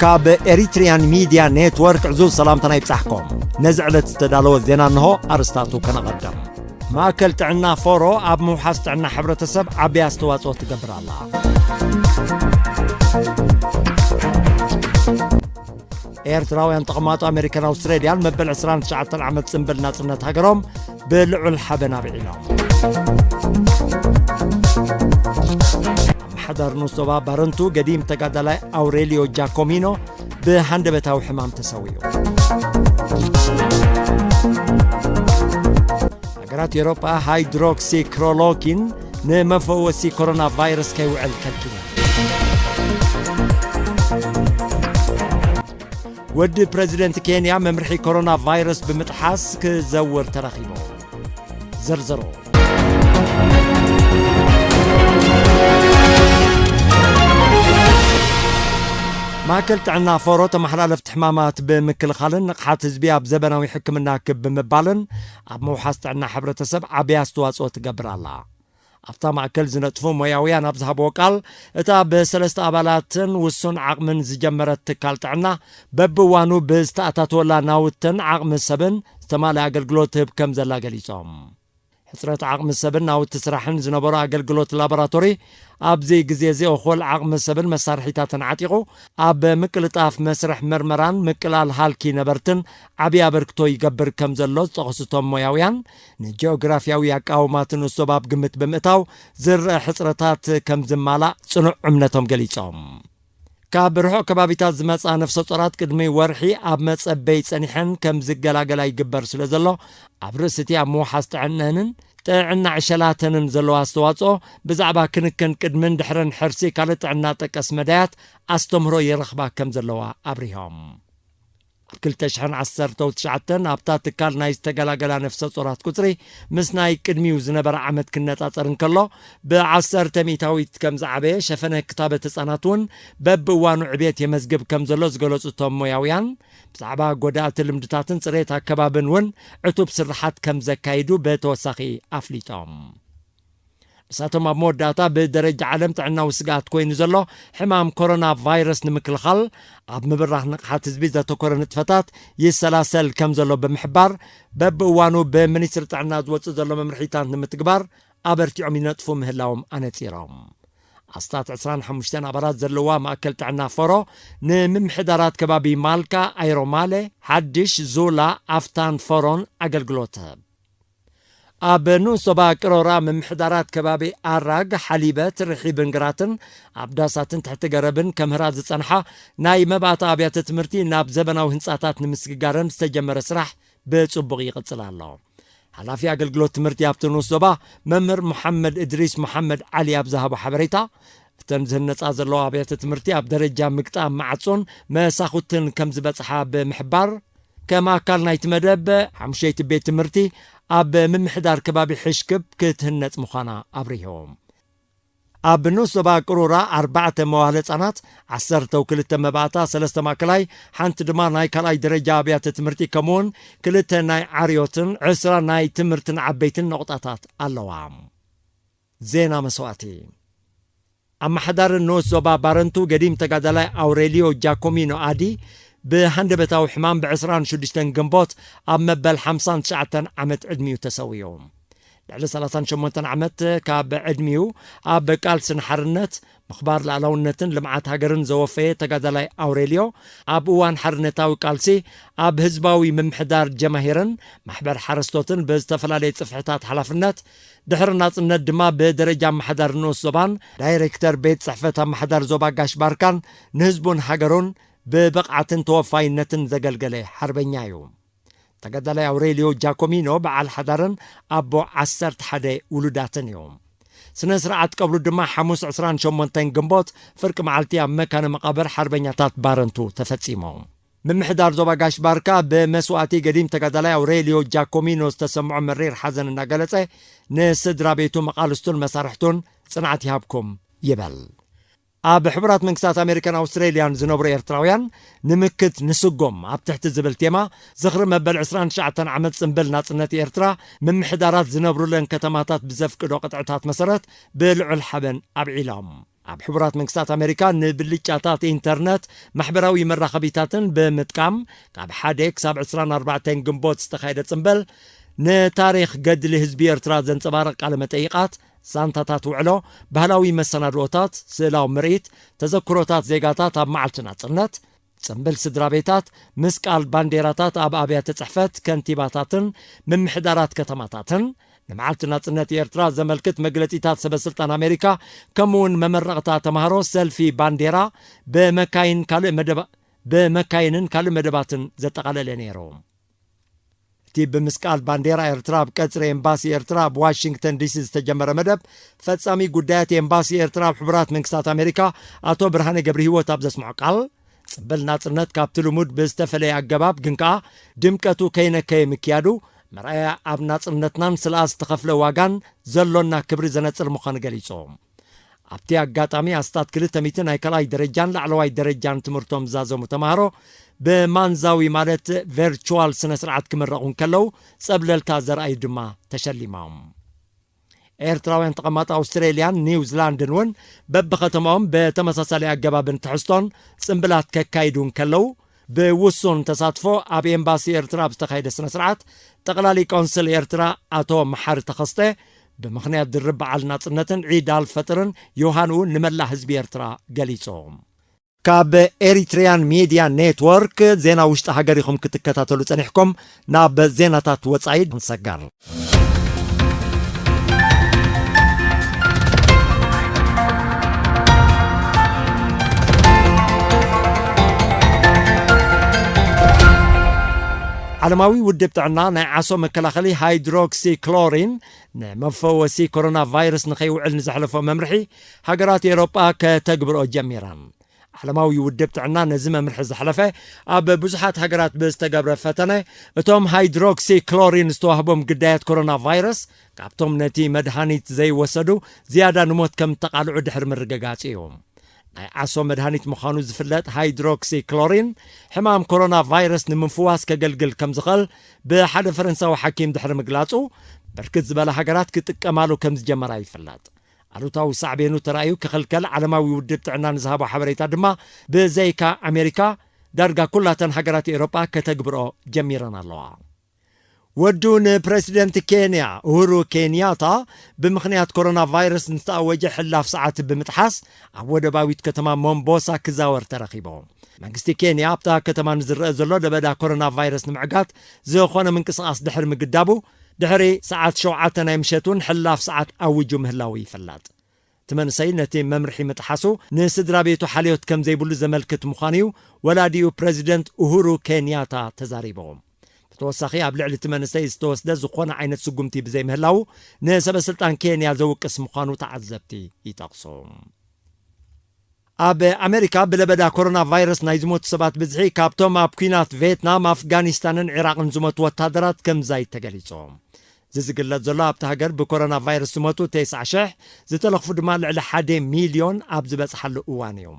ካብ ኤሪትሪያን ሚድያ ኔትወርክ ዕዙዝ ሰላምታና ይብጻሕኩም። ነዚ ዕለት ዝተዳለወ ዜና እንሆ ኣርስታቱ ከነቐድም። ማእከል ጥዕና ፎሮ ኣብ ምውሓስ ጥዕና ሕብረተሰብ ዓቢ ኣስተዋጽኦ ትገብር ኣላ። ኤርትራውያን ተቐማጦ ኣሜሪካን ኣውስትራልያን መበል ዕስራን ትሽዓተን ዓመት ጽምብል ናጽነት ሃገሮም ብልዑል ሓበን ኣብዒሎም። ኣመሓዳሪ ንኡስ ዞባ ባረንቱ ገዲም ተጋዳላይ ኣውሬልዮ ጃኮሚኖ ብሃንደበታዊ ሕማም ተሰዊኡ። ሃገራት ኤውሮጳ ሃይድሮክሲክሎሮኪን ንመፈወሲ ኮሮና ቫይረስ ከይውዕል ከልኪለን። ወዲ ፕረዚደንት ኬንያ መምርሒ ኮሮና ቫይረስ ብምጥሓስ ክዘውር ተረኺቡ። ዝርዝሩ። ማእከል ጥዕና ፎሮ ተመሓላለፍቲ ሕማማት ብምክልኻልን ንቕሓት ህዝቢ ኣብ ዘበናዊ ሕክምና ክብ ብምባልን ኣብ ምውሓስ ጥዕና ሕብረተሰብ ዓቢ ኣስተዋጽኦ ትገብር ኣላ። ኣብታ ማእከል ዝነጥፉ ሞያውያን ኣብ ዝሃብዎ ቃል፣ እታ ብሰለስተ ኣባላትን ውሱን ዓቕምን ዝጀመረት ትካል ጥዕና፣ በብእዋኑ ብዝተኣታተወላ ናውትን ዓቕሚ ሰብን ዝተማልአ ኣገልግሎት ትህብ ከም ዘላ ገሊጾም። ሕጽረት ዓቕሚ ሰብን ናውቲ ስራሕን ዝነበሮ ኣገልግሎት ላቦራቶሪ፣ ኣብዚ ግዜ እዚ እኹል ዓቕሚ ሰብን መሳርሒታትን ዓጢቑ፣ ኣብ ምቅልጣፍ መስርሕ መርመራን ምቅላል ሃልኪ ነበርትን ዓቢ ኣበርክቶ ይገብር ከም ዘሎ ዝጠቐሱ እቶም ሞያውያን፣ ንጂኦግራፍያዊ ኣቃውማትን ሶባብ ግምት ብምእታው ዝረአ ሕጽረታት ከም ዝማላእ ጽኑዕ እምነቶም ገሊጾም። ካብ ርሑቕ ከባቢታት ዝመጻ ነፍሰ ጾራት ቅድሚ ወርሒ ኣብ መጸበይ ጸኒሐን ከም ዝገላገላ ይግበር ስለ ዘሎ፣ ኣብ ርእሲ እቲ ኣብ ምውሓስ ጥዕነንን ጥዕና ዕሸላተንን ዘለዎ ኣስተዋጽኦ ብዛዕባ ክንክን ቅድምን ድሕርን ሕርሲ ካልእ ጥዕና ጠቀስ መዳያት ኣስተምህሮ ይረኽባ ከም ዘለዋ ኣብሪሆም። ኣብ ክልተ ሽሕን ዓሰርተው ትሽዓተን ኣብታ ትካል ናይ ዝተገላገላ ነፍሰ ጾራት ቁጽሪ ምስ ናይ ቅድሚኡ ዝነበረ ዓመት ክነጻጸር እንከሎ፣ ብዓሰርተ ሚእታዊት ከም ዝዓበየ፣ ሸፈነ ክታበት ህጻናት እውን በብእዋኑ ዕብየት የመዝግብ ከም ዘሎ ዝገለጹ እቶም ሞያውያን፣ ብዛዕባ ጎዳእቲ ልምድታትን ጽሬት ኣከባብን እውን ዕቱብ ስርሓት ከም ዘካይዱ ብተወሳኺ ኣፍሊጦም። ንሳቶም ኣብ መወዳእታ ብደረጃ ዓለም ጥዕናዊ ስግኣት ኮይኑ ዘሎ ሕማም ኮሮና ቫይረስ ንምክልኻል ኣብ ምብራኽ ንቕሓት ህዝቢ ዘተኮረ ንጥፈታት ይሰላሰል ከም ዘሎ ብምሕባር፣ በብእዋኑ ብሚኒስትሪ ጥዕና ዝወጽእ ዘሎ መምርሒታት ንምትግባር ኣበርቲዖም ይነጥፉ ምህላዎም ኣነጺሮም። ኣስታት ዕስራን ሓሙሽተን ኣባላት ዘለዋ ማእከል ጥዕና ፎሮ ንምምሕዳራት ከባቢ ማልካ፣ ኣይሮማለ፣ ሓድሽ፣ ዙላ፣ ኣፍታን ፎሮን ኣገልግሎት ትህብ። ኣብ ንኡስ ዞባ ቅሮራ ምምሕዳራት ከባቢ ኣራግ፣ ሓሊበት፣ ርሒብን ግራትን ኣብ ዳሳትን ትሕቲ ገረብን ከምህራ ዝጸንሓ ናይ መባእታ ኣብያተ ትምህርቲ ናብ ዘበናዊ ህንጻታት ንምስግጋረን ዝተጀመረ ስራሕ ብጽቡቕ ይቕጽል ኣሎ። ሓላፊ ኣገልግሎት ትምህርቲ ኣብቲ ንኡስ ዞባ መምህር መሓመድ እድሪስ መሓመድ ዓሊ ኣብ ዝሃቦ ሓበሬታ፣ እተን ዝህነጻ ዘለዋ ኣብያተ ትምህርቲ ኣብ ደረጃ ምግጣም ማዕጾን መሳኹትን ከም ዝበጽሓ ብምሕባር፣ ከም ኣካል ናይቲ መደብ፣ ሓሙሸይቲ ቤት ትምህርቲ ኣብ ምምሕዳር ከባቢ ሕሽክብ ክትህነጽ ምዃና ኣብሪሁ። ኣብ ንኡስ ዞባ ቅሩራ ኣርባዕተ መዋለ ህጻናት፣ ዓሰርተው ክልተ መባእታ፣ ሰለስተ ማእከላይ፣ ሓንቲ ድማ ናይ ካልኣይ ደረጃ ኣብያተ ትምህርቲ፣ ከምኡውን ክልተ ናይ ዓርዮትን ዕስራ ናይ ትምህርትን ዓበይትን ነቑጣታት ኣለዋ። ዜና መስዋእቲ። ኣመሓዳሪ ንኡስ ዞባ ባረንቱ ገዲም ተጋዳላይ ኣውሬልዮ ጃኮሚኖ ኣዲ ብሃንደበታዊ ሕማም ብ ዕስራን ሽዱሽተን ግንቦት ኣብ መበል ሓምሳን ትሽዓተን ዓመት ዕድሚኡ ተሰዊኡ። ልዕሊ ሰላሳን ሸሞንተን ዓመት ካብ ዕድሚኡ ኣብ ቃልሲ ንሓርነት፣ ምኽባር ልኣላውነትን ልምዓት ሃገርን ዘወፈየ ተጋዳላይ ኣውሬልዮ፣ ኣብ እዋን ሓርነታዊ ቃልሲ ኣብ ህዝባዊ ምምሕዳር ጀማሂርን ማሕበር ሓረስቶትን ብዝተፈላለየ ጽፍሕታት ሓላፍነት፣ ድሕሪ ናጽነት ድማ ብደረጃ ኣመሓዳሪ ንኡስ ዞባን ዳይሬክተር ቤት ጽሕፈት ኣመሓዳሪ ዞባ ጋሽ ባርካን ንህዝቡን ሃገሩን ብብቕዓትን ተወፋይነትን ዘገልገለ ሓርበኛ እዩ። ተጋዳላይ ኣውሬልዮ ጃኮሚኖ በዓል ሓዳርን ኣቦ ዓሰርተ ሓደ ውሉዳትን እዩ። ስነ ስርዓት ቀብሩ ድማ ሓሙስ ዕስራን ሸሞንተን ግንቦት ፍርቂ መዓልቲ ኣብ መካነ መቓብር ሓርበኛታት ባረንቱ ተፈጺሙ። ምምሕዳር ዞባ ጋሽ ባርካ ብመስዋእቲ ገዲም ተጋዳላይ ኣውሬልዮ ጃኮሚኖ ዝተሰምዖ መሪር ሓዘን እናገለጸ፣ ንስድራ ቤቱ፣ መቓልስቱን መሳርሕቱን ጽንዓት ይሃብኩም ይበል። ኣብ ሕቡራት መንግስታት ኣሜሪካን ኣውስትሬልያን ዝነብሩ ኤርትራውያን፣ ንምክት ንስጎም ኣብ ትሕቲ ዝብል ቴማ ዝኽሪ መበል ዕስራን ትሽዓተን ዓመት ጽምብል ናጽነት ኤርትራ፣ ምምሕዳራት ዝነብሩለን ከተማታት ብዘፍቅዶ ቅጥዕታት መሰረት ብልዑል ሓበን ኣብዒሎም። ኣብ ሕቡራት መንግስታት ኣሜሪካ ንብልጫታት ኢንተርነት፣ ማሕበራዊ መራኸቢታትን ብምጥቃም ካብ ሓደ ክሳብ ዕስራን ኣርባዕተን ግንቦት ዝተኻየደ ጽምብል፣ ንታሪኽ ገድሊ ህዝቢ ኤርትራ ዘንጸባርቕ ቃለ መጠይቓት፣ ዛንታታት ውዕሎ፣ ባህላዊ መሰናድኦታት፣ ስእላዊ ምርኢት፣ ተዘክሮታት ዜጋታት ኣብ መዓልቲ ናጽነት፣ ጽምብል ስድራ ቤታት፣ ምስቃል ባንዴራታት ኣብ ኣብያተ ጽሕፈት ከንቲባታትን ምምሕዳራት ከተማታትን፣ ንመዓልቲ ናጽነት ኤርትራ ዘመልክት መግለጺታት ሰበ ስልጣን ኣሜሪካ፣ ከምኡ እውን መመረቕታ ተማሃሮ፣ ሰልፊ ባንዴራ፣ ብመካይን ካልእ መደባ-፣ ብመካይንን ካልእ መደባትን ዘጠቓለለ ነይሩ። እቲ ብምስቃል ባንዴራ ኤርትራ ኣብ ቀጽሪ ኤምባሲ ኤርትራ ኣብ ዋሽንግተን ዲሲ ዝተጀመረ መደብ፣ ፈጻሚ ጉዳያት ኤምባሲ ኤርትራ ኣብ ሕቡራት መንግስታት ኣሜሪካ ኣቶ ብርሃነ ገብረ ህይወት ኣብ ዘስምዖ ቃል፣ ጽምብል ናጽነት ካብቲ ልሙድ ብዝተፈለየ ኣገባብ ግን ከኣ ድምቀቱ ከይነከየ ምክያዱ፣ መርኣያ ኣብ ናጽነትናን ስለ ዝተኸፍለ ዋጋን ዘሎና ክብሪ ዘነጽር ምዃኑ ገሊጹ። ኣብቲ ኣጋጣሚ ኣስታት ክልተ ሚእቲ ናይ ካልኣይ ደረጃን ላዕለዋይ ደረጃን ትምህርቶም ዝዛዘሙ ተማሃሮ ብማንዛዊ ማለት ቨርቹዋል ስነ ስርዓት ክምረቑ እንከለዉ፣ ጸብለልታ ዘርኣዩ ድማ ተሸሊሞም። ኤርትራውያን ተቐማጦ ኣውስትሬልያን ኒውዚላንድን እውን በብኸተማኦም ብተመሳሳሊ ኣገባብን ትሕዝቶን ጽምብላት ከካይዱ እንከለዉ፣ ብውሱን ተሳትፎ ኣብ ኤምባሲ ኤርትራ ኣብ ዝተኻየደ ስነ ስርዓት፣ ጠቕላሊ ቆንስል ኤርትራ ኣቶ መሓሪ ተኸስተ፣ ብምኽንያት ድርብ በዓል ናጽነትን ዒድ ኣልፈጥርን ዮሃንኡ ንመላእ ህዝቢ ኤርትራ ገሊጹ። ካብ ኤሪትሪያን ሚድያ ኔትወርክ ዜና ውሽጢ ሃገር ኢኹም ክትከታተሉ ጸኒሕኩም። ናብ ዜናታት ወጻኢ ንሰጋር። ዓለማዊ ውድብ ጥዕና ናይ ዓሶ መከላኸሊ ሃይድሮክሲክሎሪን ንመፈወሲ ኮሮና ቫይረስ ንኸይውዕል ንዘሕለፎ መምርሒ፣ ሃገራት ኤውሮጳ ከተግብርኦ ጀሚረን። ዓለማዊ ውድብ ጥዕና ነዚ መምርሒ ዘሕለፈ፣ ኣብ ብዙሓት ሃገራት ብዝተገብረ ፈተነ፣ እቶም ሃይድሮክሲክሎሪን ዝተዋህቦም ግዳያት ኮሮና ቫይረስ፣ ካብቶም ነቲ መድሃኒት ዘይወሰዱ ዝያዳ ንሞት ከም እተቓልዑ ድሕሪ ምርግጋጽ እዩ። ናይ ዓሶ መድሃኒት ምዃኑ ዝፍለጥ ሃይድሮክሲክሎሪን፣ ሕማም ኮሮና ቫይረስ ንምፍዋስ ከገልግል ከም ዝኽእል ብሓደ ፈረንሳዊ ሓኪም ድሕሪ ምግላጹ፣ ብርክት ዝበላ ሃገራት ክጥቀማሉ ከም ዝጀመራ ይፍለጥ። ኣሉታዊ ሳዕቤኑ ተራእዩ ክኽልከል ዓለማዊ ውድብ ጥዕና ንዝሃቦ ሓበሬታ ድማ፣ ብዘይካ ኣሜሪካ፣ ዳርጋ ኩላተን ሃገራት ኤውሮጳ ከተግብርኦ ጀሚረን ኣለዋ። ወዱ ንፕረሲደንት ኬንያ ኡሁሩ ኬንያታ፣ ብምኽንያት ኮሮና ቫይረስ ንዝተኣወጀ ሕላፍ ሰዓት ብምጥሓስ፣ ኣብ ወደባዊት ከተማ ሞምቦሳ ክዛወር ተረኺቡ። መንግስቲ ኬንያ ኣብታ ከተማ ንዝረአ ዘሎ ለበዳ ኮሮና ቫይረስ ንምዕጋት ዝኾነ ምንቅስቓስ ድሕሪ ምግዳቡ፣ ድሕሪ ሰዓት ሸውዓተ ናይ ምሸት እውን ሕላፍ ሰዓት ኣዊጁ ምህላዉ ይፍለጥ። እቲ መንእሰይ ነቲ መምርሒ ምጥሓሱ ንስድራ ቤቱ ሓልዮት ከም ዘይብሉ ዘመልክት ምዃኑ እዩ ወላዲኡ ፕረዚደንት ኡሁሩ ኬንያታ ተዛሪቡ። ብተወሳኺ ኣብ ልዕሊ እቲ መንእሰይ ዝተወስደ ዝኾነ ዓይነት ስጉምቲ ብዘይምህላዉ ንሰበ ስልጣን ኬንያ ዘውቅስ ምዃኑ ተዓዘብቲ ይጠቕሱ። ኣብ ኣሜሪካ ብለበዳ ኮሮና ቫይረስ ናይ ዝሞቱ ሰባት ብዝሒ ካብቶም ኣብ ኲናት ቬትናም፣ ኣፍጋኒስታንን ዒራቕን ዝሞቱ ወታደራት ከም ዛይድ ተገሊጹ። እዚ ዝግለጽ ዘሎ ኣብቲ ሃገር ብኮሮና ቫይረስ ዝሞቱ ተስዓ ሽሕ፣ ዝተለኽፉ ድማ ልዕሊ ሓደ ሚልዮን ኣብ ዝበጽሓሉ እዋን እዩ።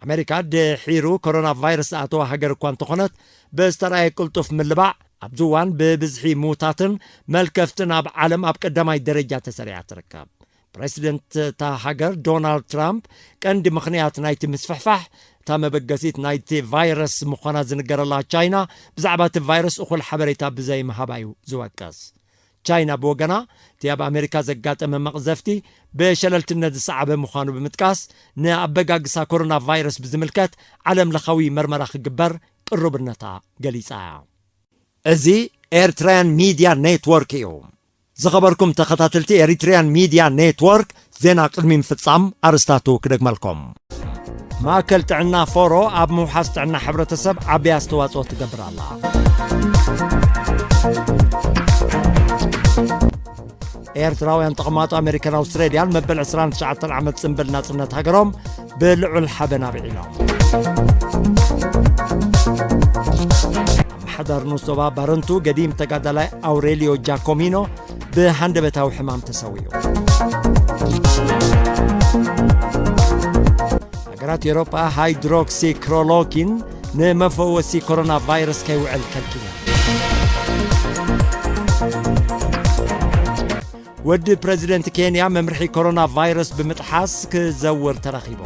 ኣሜሪካ ድሒሩ ኮሮና ቫይረስ ዝኣተዋ ሃገር እኳ እንተኾነት፣ ብዝተራእየ ቅልጡፍ ምልባዕ ኣብዚ እዋን ብብዝሒ ምዉታትን መልከፍትን ኣብ ዓለም ኣብ ቀዳማይ ደረጃ ተሰሪዓ ትርከብ። ፕረሲደንት እታ ሃገር ዶናልድ ትራምፕ፣ ቀንዲ ምኽንያት ናይቲ ምስፍሕፋሕ እታ መበገሲት ናይቲ ቫይረስ ምዃና ዝንገረላ ቻይና፣ ብዛዕባ እቲ ቫይረስ እኹል ሓበሬታ ብዘይምሃባ እዩ ዝወቅስ። ቻይና ብወገና፣ እቲ ኣብ ኣሜሪካ ዘጋጠመ መቕዘፍቲ ብሸለልትነት ዝሰዓበ ምዃኑ ብምጥቃስ፣ ንኣበጋግሳ ኮሮና ቫይረስ ብዝምልከት ዓለም ለኻዊ መርመራ ክግበር ቅሩብነታ ገሊጻ እያ። እዚ ኤርትራውያን ሚድያ ኔትወርክ እዩ። ዝኸበርኩም ተኸታተልቲ ኤሪትሪያን ሚድያ ኔትወርክ፣ ዜና ቅድሚ ምፍጻም ኣርእስታቱ ክደግመልኩም። ማእከል ጥዕና ፎሮ ኣብ ምውሓስ ጥዕና ሕብረተሰብ ዓቢ ኣስተዋጽኦ ትገብር ኣላ። ኤርትራውያን ተቐማጦ ኣሜሪካን ኣውስትራልያን መበል ዕስራን ትሽዓተን ዓመት ጽምብል ናጽነት ሃገሮም ብልዑል ሓበን ኣብዒሎም። ኣመሓዳሪ ንኡስ ዞባ ባረንቱ ገዲም ተጋዳላይ ኣውሬልዮ ጃኮሚኖ ብሃንደበታዊ ሕማም ተሰዊኡ። ሃገራት ኤውሮጳ ሃይድሮክሲክሎሮኪን ንመፈወሲ ኮሮና ቫይረስ ከይውዕል ከልኪለን። ወዲ ፕረዚደንት ኬንያ መምርሒ ኮሮና ቫይረስ ብምጥሓስ ክዘውር ተረኺቡ።